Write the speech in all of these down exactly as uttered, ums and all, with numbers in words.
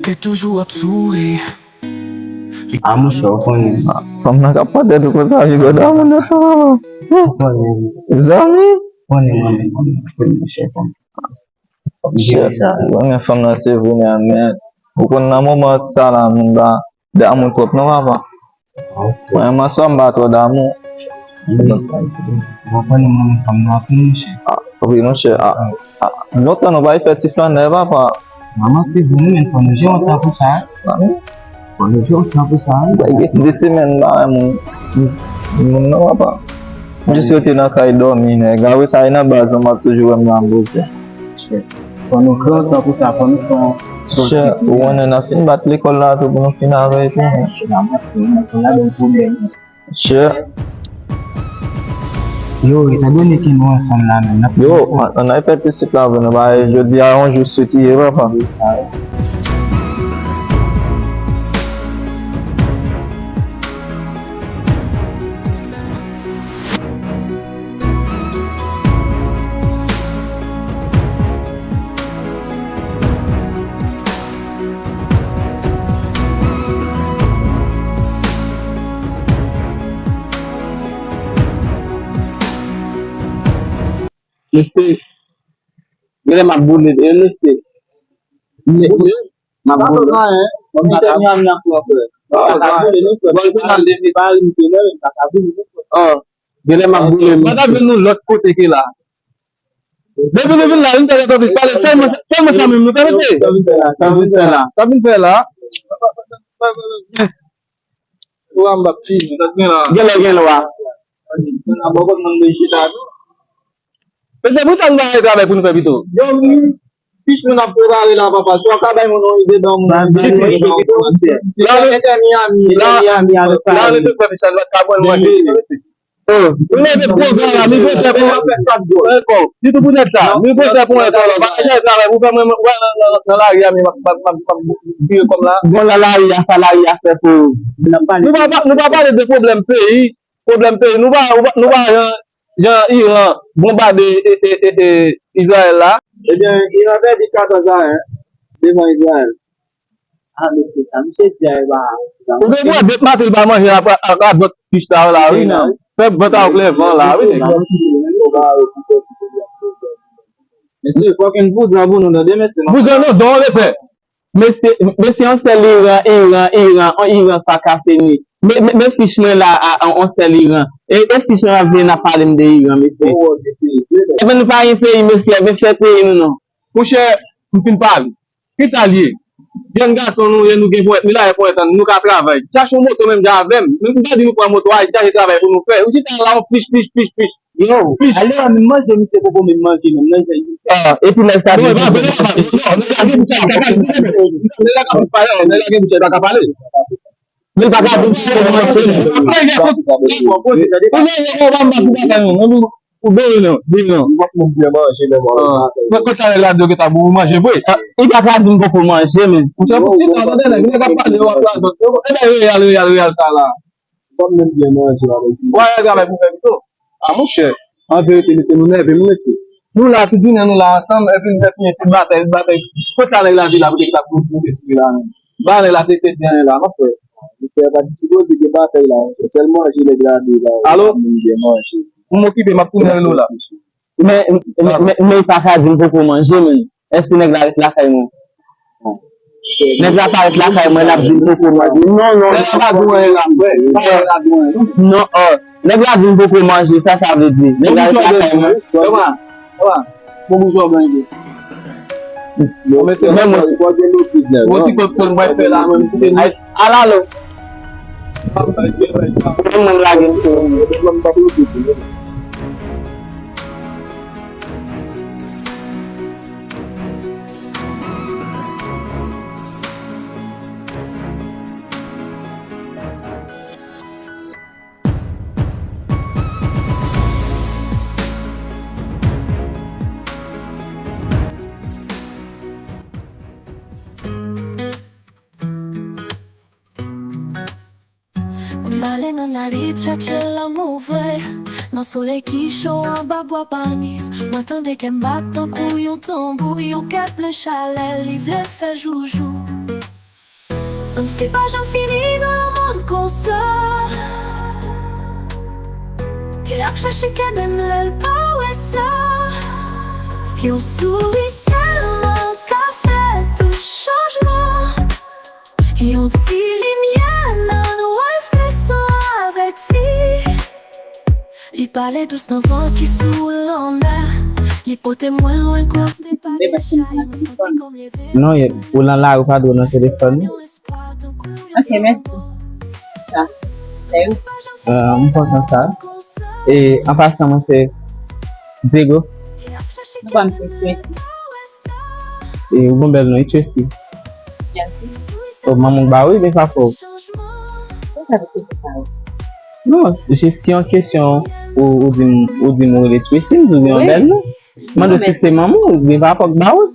Te toujou ap souri. A monchè, ou konnen. Fanm nan k ap pran tèt ou konsa, Bigo, damou nan fanm nan. Ou konnen. Zanmi. Ou konnen mwen menm, mwen menm, monchè, fanm. Monchè, ou konnen fanm nan se vre, men, men ou konn nan moman sa la, moun pa damou twòp non, papa. Mwen, mwen sanm pa twò damou. Ou konnen mwen renmen fanm nan anpil, monchè. Ah, wi, monchè. Ah, ah, lontan nou pa fè ti flannè, papa. Manman, se vre, men fò nou jwe yon tan pou sa. Fò nou jwe yon tan pou sa, wi. Bay gen de semèn la, moun, moun nan, papa. M jis rete nan kay dòmi, nèg. Apre sa, e nan baz lan, m ap toujou wè m nan boze. Fò nou pran tan pou sa, fò nou fè yon sòti. Chè, ou konnen n ap fin bat lekòl la tou pou nou fin avè l tou. Chè, n ap bat lekòl la, gen pwoblèm. Chè. Yo, etandone ke nou ansanm la menm, n ap fè sa. Yo, an, an al pèt isit la, vre, nou pa, jodi a, yon jou sou ki ye, papa. Sa, Mesye, genlè m ap boule, e mesye. M, m, m ap boule. Mwen, m pa ka boule non, frè. M pa ka boule non, frè. Mwen, m pa ka boule non, frè. Genlè m ap boule, men. Pa ta jwenn nou lòt kote ke la. Depi nou vin la, nou te gentan plis pale. Sèlman, sèlman sa menm, nou tande? Sa vin fè la, sa vin fè la. Sa vin fè la. Ou a m p ap fini, sa t gen la. Genlè, genlè, wa. Mwen ap bò kòt mwen de chita tou. Men se pou sa nou pa travay pou nou fè pito. Yo, wi. Pis nou n ap prepare la, papa. Si w ka bay moun yon ide, ban moun yon ide. La, la, la, nou te fè pis la, nou pa t ka pran l manje. Oh, nou mete gwo gala, mi gwo fè pou, di tou pou nèg sa, mi gwo fè pou mwen, pa gen travay pou fè mwen, mwen, nan, nan, nan lari a, men m ap, m ap, m ap, m ap vire kòm la. Bon, nan lari a, sa lari a fè pou nou? Nou pa, pa, nou pa pale de pwoblèm peyi, pwoblèm peyi, nou pa, nou pa, nou pa jan, jan Iran bonbade, e, e, e, e, Izrayèl la. Ebyen, Iran pèdi katòz a en devan Izrayèl. Ah, mesye, sa misye di a, e pa... Ou te kwè dèt maten l pa manje ak, ak, ak vant pis la, la, wi, non. Fè vant ak lè van la, wi, nèg. Mesye, fòk yon vouzan pou nou, tande, mesye. Vouzan non, don le fè. Mesye, mesye, yon sèl Iran, Iran, Iran, yon Iran sa ka fini. Men, men, men fich mwen la, a, a, yon sèl Iran. E, e fich mwen ap vini ap pale m de Iran, mesye. Ebyen, nou pa gen peyi, mesye, ebyen, fè peyi nou, non. Monchè, m fin pale. Kisa l ye? Jèn gason nou ye, nou gen ponyèt mil ayè ponyèt an, nou ka travay. Chache yon moto menm jan avè m. M pa di nou pran moto a, chache travay pou nou fè. Ou chita la, yon pich, pich, pich, pich. Yo, ale wè, menm manje, misye poko menm manje, menm nan jan li fè. Ah, epi nèg sa di. Bon, e pa vre, e pa vre. Non, nèg la gen bouch, li pa ka pale. Nèg la gen bouch, li pa ka pale. Li pa ka di misye manje. Ou byen non, byen non. Ou pa konn byen manje menm. Mwen konn sa nèg la di yo gentan pou manje vre. Li pa ka di m poko manje, men. Ou se pou ti tan, tande nèg, nèg ap pale, yo ap pale. E ben, reyal, reyal, reyal sa la. Ou pa mwen byen manje avèk li. Ou al travay pou fè pito. A monchè, an verite, mesye, nou nève nou, mesye. Nou la, tout jounen nou la ansanm, epi, epi se batay, batay. Kot sa nèg la di la pou te ka pou, pou espri la menm? Ba nèg la se, se byen la, monchè. Misye pa di sipoze gen batay la, monchè. Sèl manje nèg la di la. Alo? Byen manje. M okipe, m ap tounen rele w la. Men, men, men, men li pa ka di m poko manje, men. Èske nèg la ret lakay mwen? Nèg la pa ret lakay mwen, l ap di m poko manje. Non, non, non. Nèg la pa di anyen la, frè. Non, oh. Nèg la di m poko manje, sa sa vle di? Nèg la ret lakay mwen. Ewa, ewa. Bon, boujwa manje. Men mwen. Bon, ti kòk kòk mwen fè la, mwen, m kite nou. Alalo. Mwen, mwen lage m sou ou. M ale nan lari tchètche lanmou vre. Nan solèy ki cho anba bwa palmis, mwen tande kè m bat tankou yon tanbou, yon kè plen chalè, li vle fè joujou. Fanm se pa janm fini nan yon mond konsa. Kè ap chache kè menm lè l pa wè sa. Yon souri sèlman ka fè tout chanjman. Yon ti limyè nan nwè espas lan avèti. Li pale dous nan van ki sou lanmè. Li pote mwen lwen kote pa gen chay, mwen santi kòm leve. Non, ou nan lari, ou pa dwe nan telefòn, non. Ok, mèsi. Sa, se ou. Euh, m kontan sa. E, an pasan, mwen se Diego. Nou konn se Tracy. E, ou gon bèl non, wi, Tracy. Mèsi. O, manman w ba ou, li pa fò. Ou ka di Tracy sa, wi. Non, se jis yon kesyon, ou, ou di m, ou di m ou rele Tracy, m di w gen yon bèl non. Mande si se manman w oubyen papa k ba ou.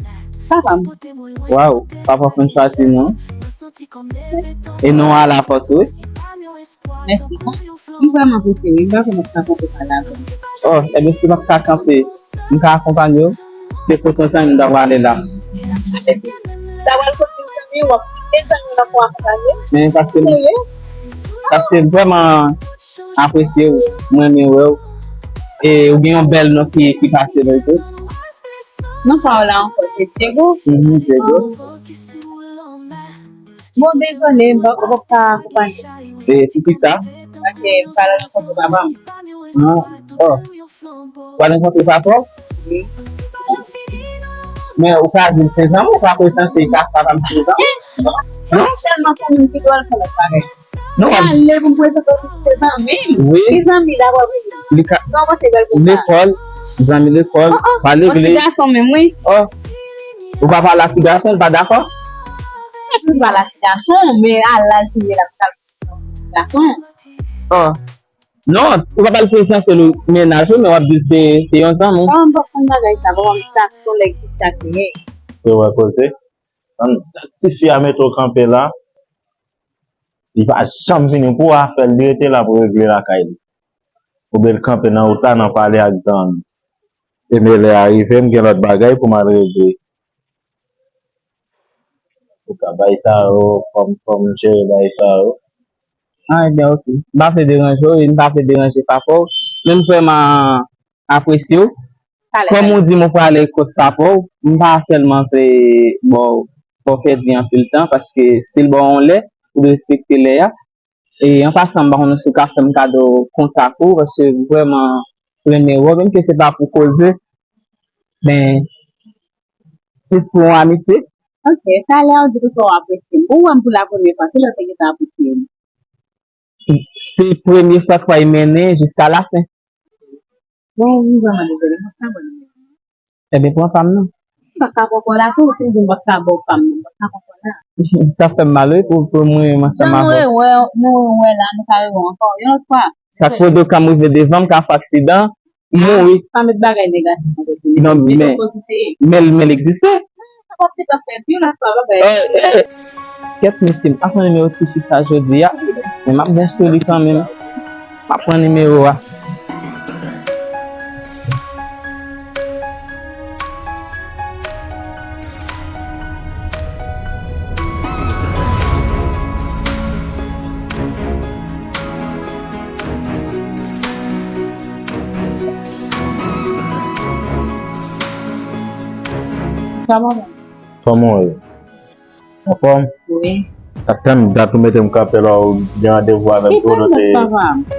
Papa m. Waw, papa w konn chwazi non. E non a la fòs wi. Mèsi. M vrèman prese wi, m pa konn sa konte pale avè w. Oh, ebyen si w pa ka kanpe, m ka akonpanye w. Se kote w zanmi m ta prale la. Sa pral kote w zanmi w, w ap kite zanmi w la pou akonpanye w. Men pase, pase vrèman apresye w, mwen renmen wè w. E ou gen yon bèl non ki, ki pase nou tou. Non pa w la ankò, se Diego? Mhm, Diego. Bon, dezole, m pa, m pa ka akonpanye. E poukisa? Paske m pral rankontre papa m. Ah, oh. Ou pral rankontre papa w? Wi. Men ou ka di l se zanmi w, ou pa prezante l ka papa m se zanmi w. Non? Sèlman pou moun ki dwe al fè lòt bagay. Non, m ale pou m prezante w pou se zanmi m. Wi. Ki zanmi la w ap vini? Li ka... Kòman se bèl pou sa? Lekòl, zanmi lekòl, oh, oh, pa legliz. Yon ti gason menm, wi. Oh. Ou pa pale a ti gason, li pa dakò? Èske ou pale a ti gason, men a laj li ye la, pou sa l gason. Oh. Non, ou pa pral prezante l mennaj ou, men w ap di l se, se yon zanmi w. Oh, m pa konn bagay sa, papa m chak se yon nèg ki chak li ye. Se wè koze. An, tifi a mete w kanpe la. Li pa janm vini pou afè l, li rete la pou regle lakay li. Oubyen l kanpe nan wout la, nan pale ak zanmi. E men lè a rive, m gen lòt bagay pou m al regle. Ou ka bay sa yo, fò m, fò m jere bay sa yo. Ah, ebyen, ok. M pa vle deranje w, e m pa vle deranje papa w. Men m vrèman apresye w. Kòm ou di m ou prale kot papa w, m pa sèlman vle ba w, ba w pèdi anpil tan, paske si l ba w yon lè, ou dwe respekte lè a. E an pasan, m pa konnen si w ka fè m kado kontak ou, paske m vrèman renmen wè w, menm ke se pa pou koze, men plis pou yon amitye. Ok, talè w di konsa w apresye m. Ou wè m pou la premyè fwa, kilè w te gentan apresye m? Se premye fwa k pral mennen jiska lafen. Bon, m vrèman dezole, m pa ka ba w nimewo m. Ebyen, pran pa m nan. M pa ka pran kò la tou, ou fin di m pa ka ba w pa m nan, m pa ka pran kò la. Sa fè m mal, wi, pou, pou mwen, mwen, sa m avè w. Jan nou rewè, nou rewè la, nou ka rewè ankò, yon lòt fwa. Sa k fè w di w ka m rive devan, m ka fè aksidan, m mouri. Pa met bagay negatif nan tèt ou. Non, men, men, men l egziste. Sa p ap gentan fèt, yon lòt fwa, babay. Eh, eh. Kèt mesye, m pa pran nimewo tifi sa jodi a, men m ap gen sou li kanmenm. M ap pran nimewo a. Kòman w ye? Anfòm? Wi. Sa fè m dat ou mete m kanpe la, ou gen randevou avèk Bruno te. Ki fè m dat papa m?